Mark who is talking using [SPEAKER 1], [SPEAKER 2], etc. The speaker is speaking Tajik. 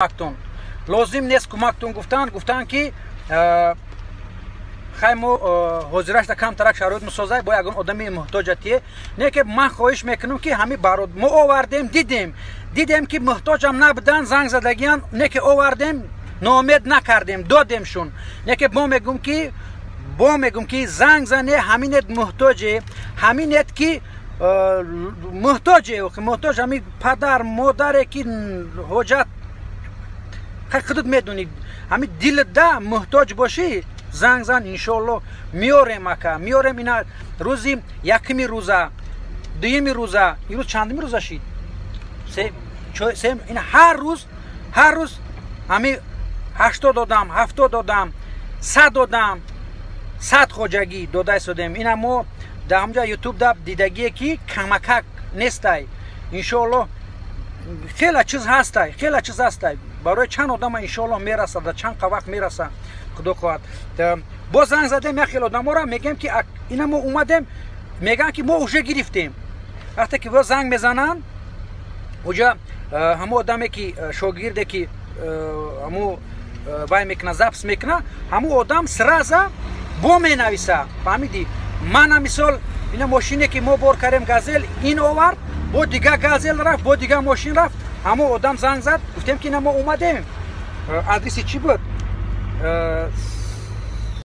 [SPEAKER 1] Кӯмактон лозим нест. Кӯмактон гуфтанд, гуфтанд, ки хай, мо ҳозирашда камтарак шароит мусозай, бо ягон одами муҳтоҷатие не, ки ман хоҳиш мекунам, ки ҳами барод мо овардем, дидем, дидем, ки муҳтоҷам набудан, занг задагиян, не ки овардем, ноумед накардем, додемшун. Не ки мо мегӯм, ки бо мегӯм, ки занг зане, ҳаминет муҳтоҷе, ҳаминет ки муҳтоҷе, муҳтоҷ, ҳами падар модаре ки ҳоҷат, хай, худут медонӣ, ҳами дилда муҳтоҷ бошӣ, занг зан, иншоалло меорем, ака, меорем. Ина рӯзи якуми рӯза, дуюми рӯза, имрӯз чандуми рӯза шид? Ина ҳар рӯз, ҳар рӯз ҳами 80 одам, 70 одам, 100 одам, 100 хоҷагӣ дода истодем. Ина мо дар ҳамҷа Ютуб да дидагие, ки камакак нестай. Иншоалло хеле чиз ҳастай, хеле чиз ҳастай, барои чанд одама иншоалло мераса, дар чанд вақт мераса, худо хоҳад. Боз занг задем як хел одаморо, мегӯем, ки ина мо омадем, мегӯянд, ки мо уже гирифтем. Вақте ки занг мезананд, уҷа ҳамо одаме ки шогирде ки ҳамо вай мекуна, запись мекуна, ҳамо одам сразу бо менависа, фаҳмидӣ? Мана мисол, ина мошине ки мо бор кардем, Газел ин овард, бо дига Газел рафт, бо дига мошин рафт. Ҳамо одам занг зад, гуфтем, ки ина мо омадем, адреси чӣ буд?